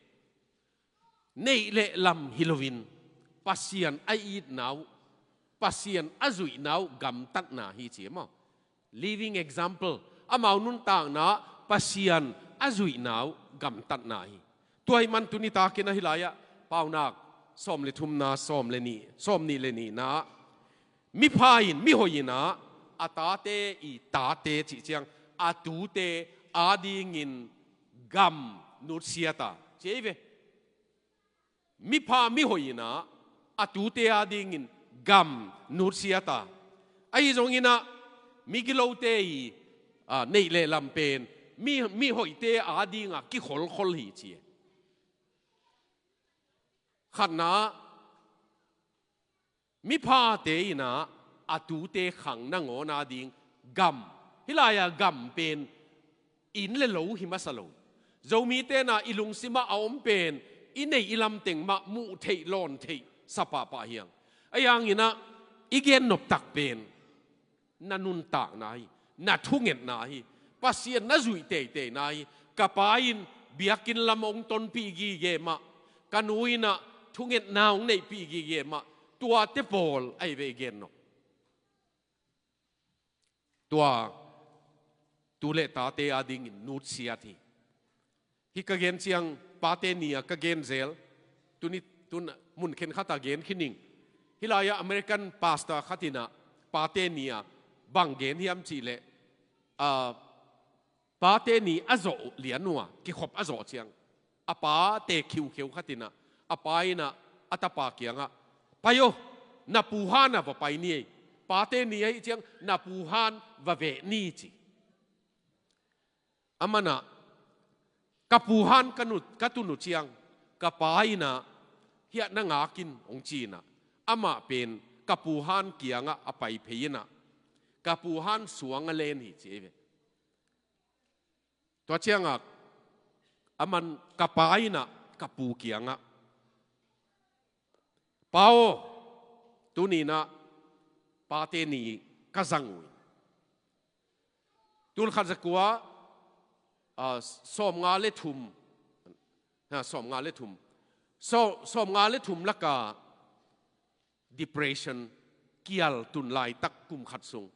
neih le lam hi loin Pasian a itna uh, Pasian a zuihna uh gamtatna hi ci maw. Living example. Amau nuntakna Pasian a zuihna uh gamtatna hi. Tua ahih man tuni takin ahi lai-ah Paunak sawm le thumna, sawm le nih, sawm nih le nihna ah, mipha in, mihoih in ah a tate i tate cih ciang a tute adingin gam nutsiat a, ci ei ve. Mipha mihoih in ah a tute adingin gam nutsiat a, ahi zongin ah migilote i, a, neih le lam pen mi, mihoihte adingah kikholkhol hi ci. Khatna, miphate in ah a tute khang nangawn ading gam. Hih lai-ah gam pen inn le lo hi masa lo. Zomite in ah i lungsimah a om pen i neih i lam teng mah muh theih lawn theih sa pahpah hi hang. Ahi hangin ah i gennop tak pen na nuntakna hi, na thungetna hi. Pasian na zuih teiteina hi. Ka pa in biakinn lam hong tonpih gige mah, ka nu in ah thungetna hong neihpih gige mah, tuate pawl ahi ve i gennop. Tua tu le tate adingin nutsiat hi. Hih ka gen ciang pate ni-a ka gen zel. Tuni, tun mun khenkhat a gen khin ing. Hih lai-ah American pastor khat in ah pate ni-a bang gen hiam cih leh, a, pate ni a zawh lian uh a, kikhop a zawh ciang a pate khiukheu khat in ah, a pa in ah a tapa kiangah, "Pai aw, na pu han ah va pai ni ei. Pate ni ahih ciang na pu han va veh ni," ci. Aman ah, "Ka pu han ka nu, ka tun uh ciang ka pa in ah hiah na ngak in," hong ci in ah, amah pen ka pu han kiangah a pai phei in ah ka pu han suang a len hi ci ei ve. Tua ciangah aman ka pa in ah ka pu kiangah, "Pa aw, tuni in ah pate ni ka zang uh hi." Tulkhat zakua, a, sawmnga le thum, ha, sawmnga le thum, saw, sawmnga le thum laka depression kial tun laitak kum khat sung.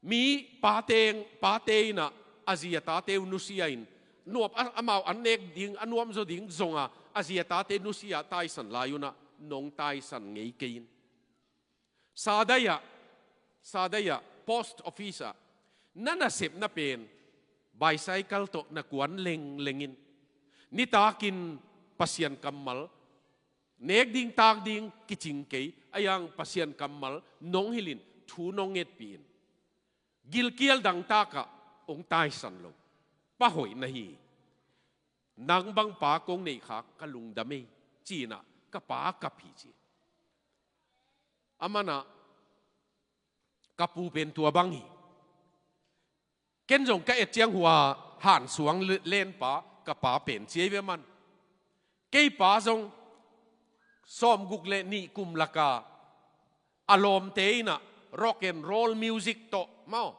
Mi pate, pate in ah a zi a tate uh nusia in, nuam, a, amau an nek ding a nuamzaw ding zonga a zi a tate nusia taisan lai un ah nong taisan ngei kei in. Sadaih ah, Sadaih ah post office ah na nasepna pen bicycle tawh na kuan lengleng in, nitakin Pasian kammal nek ding tak ding kicing kei, ahi hang Pasian kammal nong hilh in, thu nong ngetpih in, gilkial dangtak ah hong taisan lo pa hoih na hi. Nang bang pa kong neih khak ka lungdam ei, ci in ah ka pa kap hi ci. Aman ah, "Ka pu pen tua bang hi. Ken zong ka et ciang hua hansuang le, lenpa ka pa pen," ci ei ve aman. "Kei pa zong sawmguk le nih kum laka a lawmte in ah rock and roll music tawh maw,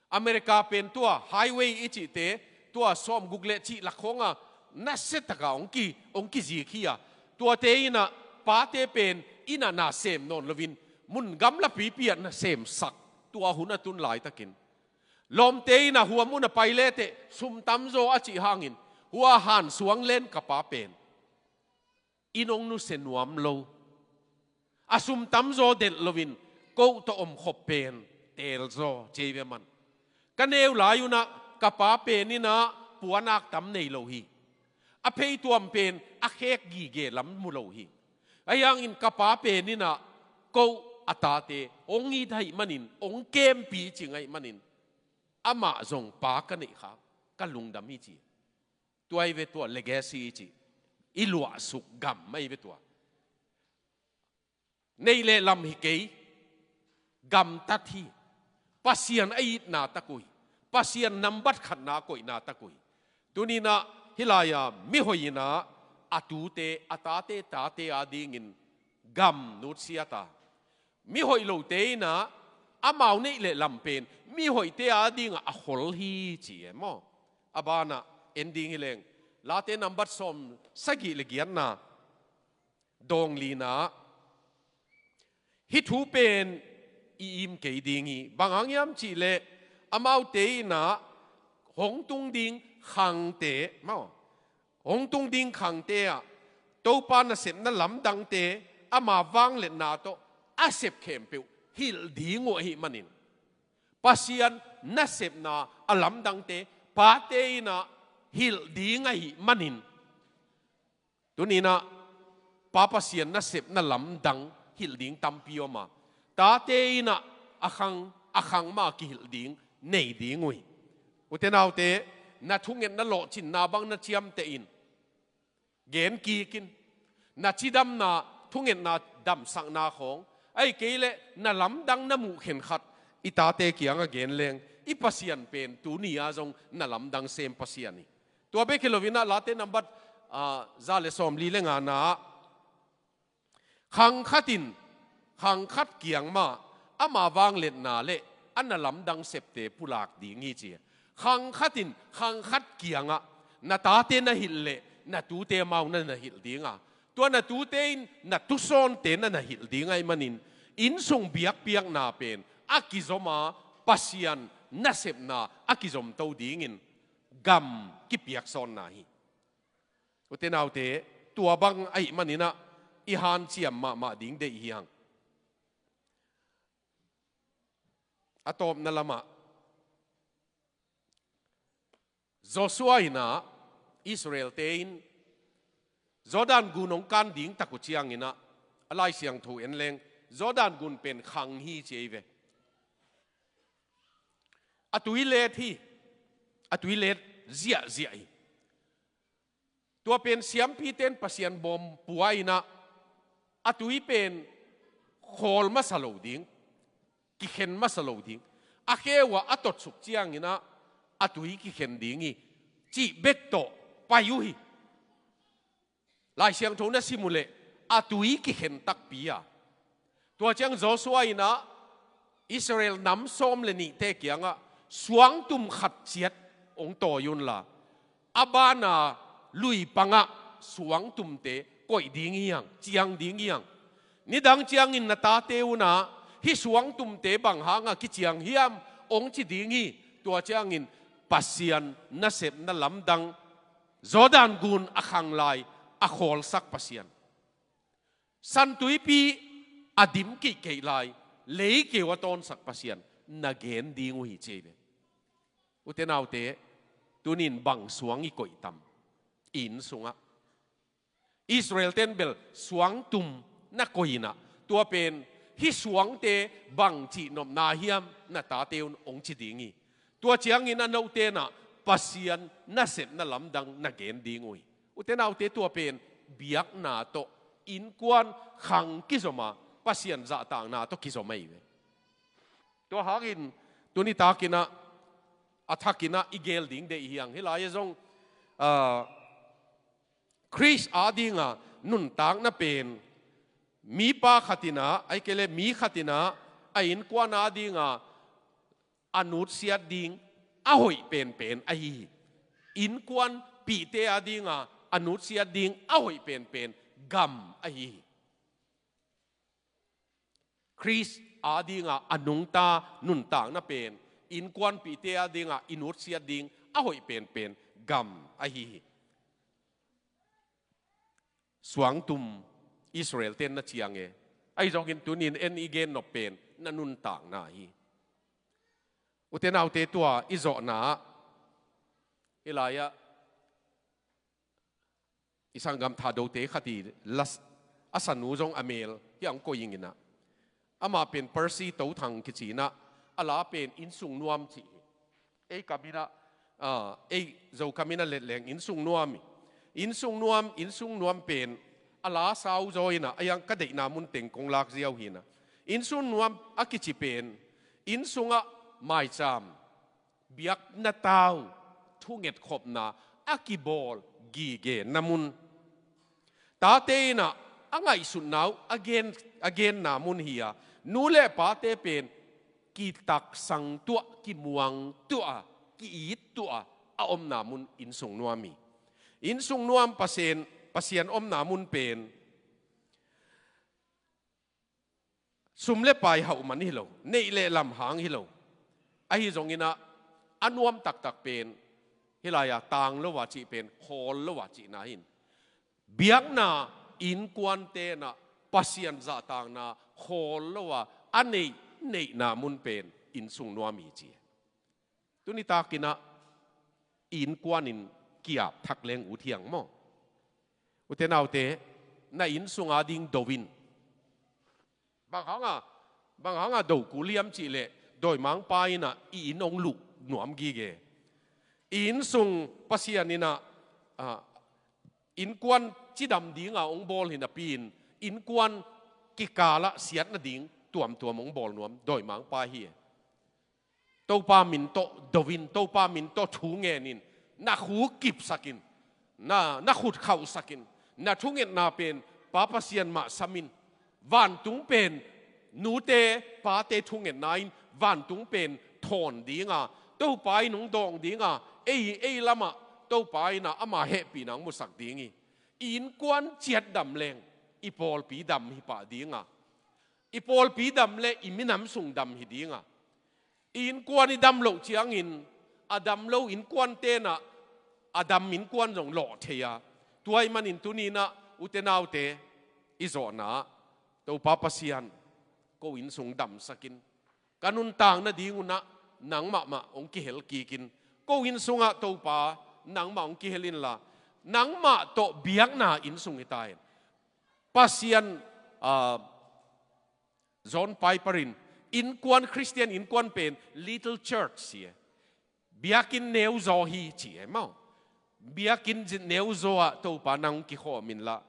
America pen tua highway i cihte, tua sawmguk le cih lak khawng a nasia taka hong ki, hong kizik hi a, tuate in ah pate pen inn ah na sem nawn loin mun gamlapipi ah na semsak, tua hun a tun laitakin lawmte in ah hua mun a pai leteh sum tamzaw a cih hangin hua hansuang len ka pa pen inn hong nusia nuam lo. A sum tamzaw delh loin ko tawh omkhop pen teelzaw," ci ei ve aman. "Ka neu lai un ah ka pa pen in ah puanak tam nei lo hi. A pheituam pen a khek gige lam mu lo hi. Ahi hangin ka pa pen in ah ko a tate hong it ahih manin, hong kempi cing ahih manin, amah zong pa ka neih khak ka lungdam hi," ci. Tua hi ve tua legacy i cih, i luahsuk gam ahi ve tua. Neih le lam hi kei, gamtat hi. Pasian a itna tak uh hi. Pasian nambat khatna koihna tak uh hi. Tuninah hih lai-a mihoih inah a tute, a tate, tate adingin gam nutsiat a, mihoih lote inah amau neih le lam pen mihoihte adingah a khol hi ci e maw? A banah en ding hi leng, Late nambat sawm sagih le giatna, dawng lina, hih thu pen i im kei ding hi. Bang hang hiam cihleh amaute inah hong tung ding khangte maw, hong tung ding khangte ah Topa nasepna lamdangte ama vangliatna tawh a sep khempeuh hilh ding uh ahih manin, Pasian nasepna a lamdangte pate inah hilh ding ahih manin, tuninah Pa Pasian nasepna lamdang hilh ding tampi om a, tate inah a khang, a khang mah kihilh ding nei ding uh hi. Ute naute, na thungetna lawhcinna bang na ciamteh in, gen kik in. Na cidamna, thungetna damsakna khawng, ahih kei leh na lamdang na muh khenkhat i tate kiangah gen leng, i Pasian pen tuni-ah zong na lamdang sem Pasian hi. Tua bek hi loinah Late nambat, ah, za le sawmli le ngana ah, khangkhat in khangkhat kiang mah ama vangliatna le a na lamdang septe pulak ding hi ci. Khangkhat in khangkhat kiangah na tate na hilh le na tute amau na na hilh ding a, tua na tute in na tusawnte na na hilh ding ahih manin, innsung biakpiakna pen a kizom a, Pasian nasepna a kizomto dingin gam kipiaksawnna hi. Ute naute, tua bang ahih maninah i hanciam mahmah ding deih hi hang. A tawpna lamah Joshua inah Israelte in Jordan gun hong kan ding tak uh cianginah, a Lai Siangtho en leng Jordan gun pen khang hi ci ei ve. A tui let hi. A tui let ziahziah hi. Tua pen siampite in Pasian bawm pua inah a tui pen khawl masa lo ding, kikhen masa lo ding, a khe uh ah a totsuk cianginah a tui kikhen ding hi cih bek tawh pai uh hi. Lai Siangtho na sim uh leh a tui kikhen takpi a, tua ciang Joshua inah Israel nam sawm le nihte kiangah suangtum khat ciat hong tawi unla, a bana lui pangah suangtumte koih ding hi hang, ciang ding hi hang. Nidang ciangin na tate unah hih suangtumte bang hangah kiciang hiam hong ci ding hi. Tua ciangin Pasian nasepna lamdang, Jordan gun a khang lai a khawlsak Pasian, San Tuipi a dim kihkeih lai leikeu a tawnsak Pasian na gen ding uh hi ci ei ve. Ute naute, tunin bang suang i koih tam? Inn sungah. Israel ten bel suangtum na koih inah, tua pen hih suangte bang cihnopna hiam na tate un hong ci ding hi. Tua ciangin a note inah Pasian nasepna lamdang na gen ding uh hi. Ute naute, tua pen biakna tawh innkuan khang kizom a, Pasian zahtakna tawh kizom ahi ve. Tua hangin tuni takinah a thakinah i gel ding deih hi hang. Hih lai-ah zong, ah, Khrist adinga nuntakna pen mipa khat inah, ahih kei leh mi khat inah a innkuan adinga a nutsiat ding a hoih penpen ahi hi. Innkuanpihte adinga a nutsiat ding a hoih penpen gam ahi hi. Khrist adinga a nungta nuntakna pen innkuanpihte adinga i nutsiat ding a hoih penpen gam ahi hi. Suangtum Israel ten na ciang e, ahi zongin tunin en i gen nop pen na nuntakna hi. Ute naute, tua i zawhna ah hih lai-ah i sanggam Thadote khat i las-, a sanu zong a mel hih ang koih ing inah, amah pen Percy Tothang kici inah, a la pen Innsung Nuam cih hi. Ei kam inah, ah, ei Zokam inah letleng Innsung Nuam hi. Innsung Nuam, Innsung Nuam pen a la sau zaw inah, a yang ka deihna mun teng kong lak ziau hi inah, Innsung Nuam a kici pen inn sungah maicam biakna tau thungetkhopna a kibawl gige na mun. Tate in ah a ngaihsutna uh a gen, a genna mun hi a, nu le pate pen kitaksang tuah, kimuang tuah, ki-it tuah a omna mun innsung nuam hi. Innsung nuam Pasian, Pasian omna mun pen sum le pai hauh man hi lo, neih le lam hang hi lo. Ahi zongin ah a nuam taktak pen hih lai-a tang lo a cih pen khawl lo a cihna hi in, biakna innkuante in ah Pasian zahtakna khawl lo a a neih, neihna mun pen innsung nuam hi ci. Tuni takin ah innkuan in ki-ap thak leng ut hi hang maw? Ute naute, na innsung a ding do in. Bang hanga, bang hanga do kul hiam cih leh dawimangpa in ah i inn hong luh nuam gige. I innsung Pasian in ah, ah, innkuan cidam dinga hong bawl hi napi in, innkuan kikal ah siatna ding tuamtuam hong bawl nuam dawimangpa hi. Topa min tawh do in, Topa min tawh thu ngen in, na khuk kipsak in, na, na khut khauhsak in, na thungetna pen Pa Pasian mah sam in. Vantung pen nute pate thungetna in vantung pen thawn dinga, Topa in hong dawng dinga, ei, ei lamah Topa in ah ama hehpihna hong musak ding hi. I innkuan ciat dam leng i pawlpi dam hi pah dinga, i pawlpi dam le i minam sung dam hi dinga. I innkuan i dam loh ciangin a dam lo innkuante in ah a dam innkuan zong lawh thei a. Tua ahih manin tuni in ah ute naute, i zawhna ah, Topa Pasian, ko innsung damsak in. Ka nuntak nading un ah nangmah mah hong kihel kik in. Ko innsung ah Topa, nangmah hong kihel inla, nangmah tawh biakna innsung hi ta hen. Pasian, ah, John Piper in innkuan, Khristian innkuan pen little church ci e. Biakinn neuzaw hi ci e maw? Biakinn neuzaw ah Topa nang kikhawm inla,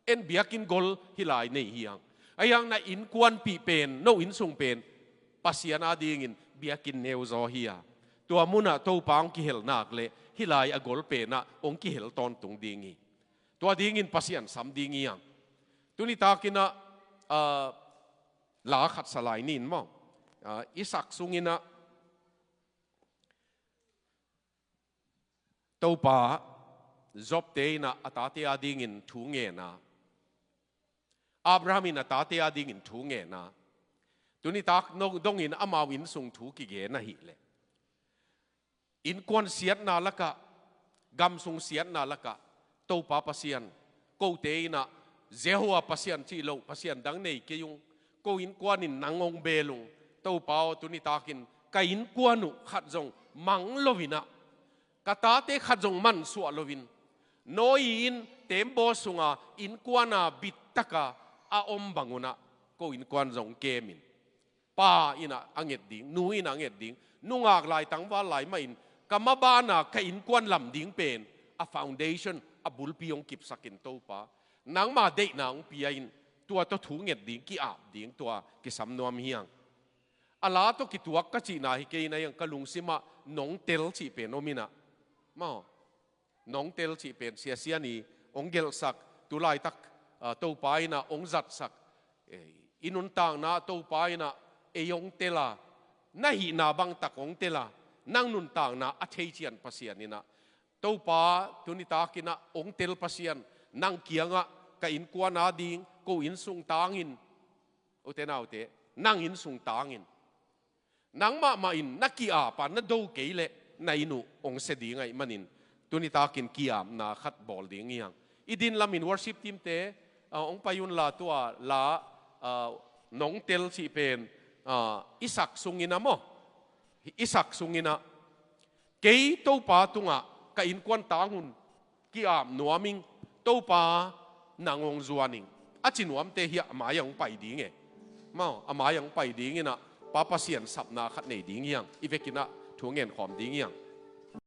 en biakinn gol hih lai nei hi hang. Ahi hang na innkuanpih pen, no innsung pen Pasian a dingin biakinn neuzaw hi a, tua munah Topa hong kihel nak leh hih lai a gol penah hong kihel tawntung ding hi. Tua dingin Pasian sam ding hi hang. Tuni takin ah, ah, la khat sa lai ni in maw? Ah, Isak sungin ah Topa, Job-te in ah a tate a dingin thu ngen a, Abraham in a tate a dingin thu ngen a, tuni tak no dongin amau innsung thu kigen ahih leh, innkuan siatna lakah, gamsung siatna lakah, Topa Pasian, kote in ah Jehovah Pasian cih loh pasian dang nei kei ung, ko innkuan in nang hong bel ung. Topa aw, tuni takin ka innkuan uh khat zong mang loin ah, ka tate khat zong mansuah loin, Noah in teembaw sunga innkuan a bittaka a om bangun ah ko innkuan zong kem in. Pa in ah a nget ding, nu in ah a nget ding, nungak lai tangval lai mah in, ka maban a ka innkuan lam ding pen a foundation, a bulpi hong kipsak in Topa, nangma deihna hong pia in, tua tawh thu nget ding, ki-ap ding, tua kisam nuam hi hang. A la tawh kituak ka cihna hi kei in ah, hi hang, ka lungsimah nongtel cih pen om in ah, maw? Nongtel cih pen Sia Sian i hong gelhsak, tu laitak, ah, Topa in ah hong zatsak, eh, i nuntakna Topa in ah ei hong tel a, na hihna bangtak hong tel a, nang nuntakna a thei cian Pasian in ah, Topa, tuni takin ah hong tel Pasian, nang kiangah ka innkuan a ding ko innsung tangin, ute naute, nang innsung tangin. Nangmah mah in na ki-ap a, na do kei leh na inn uh hong sia ding ahih manin, tuni takin ki-apna khat bawl ding hi hang. I din lamin worship team-te, ah, hong pai unla, tua la, ah, nongtel cih pen, ah, Isak sungin ah maw? Isak sungin ah, kei Topa tungah ka innkuan tang un ki-ap nuam ing, Topa nang hong zuan ing, a ci nuamte hiah a mai-ah hong pai ding e. Maw, a mai-ah hong pai ding in ah, Pa Pasian sapna khat nei ding hi hang, i vekin ah thu ngen khawm ding hi hang.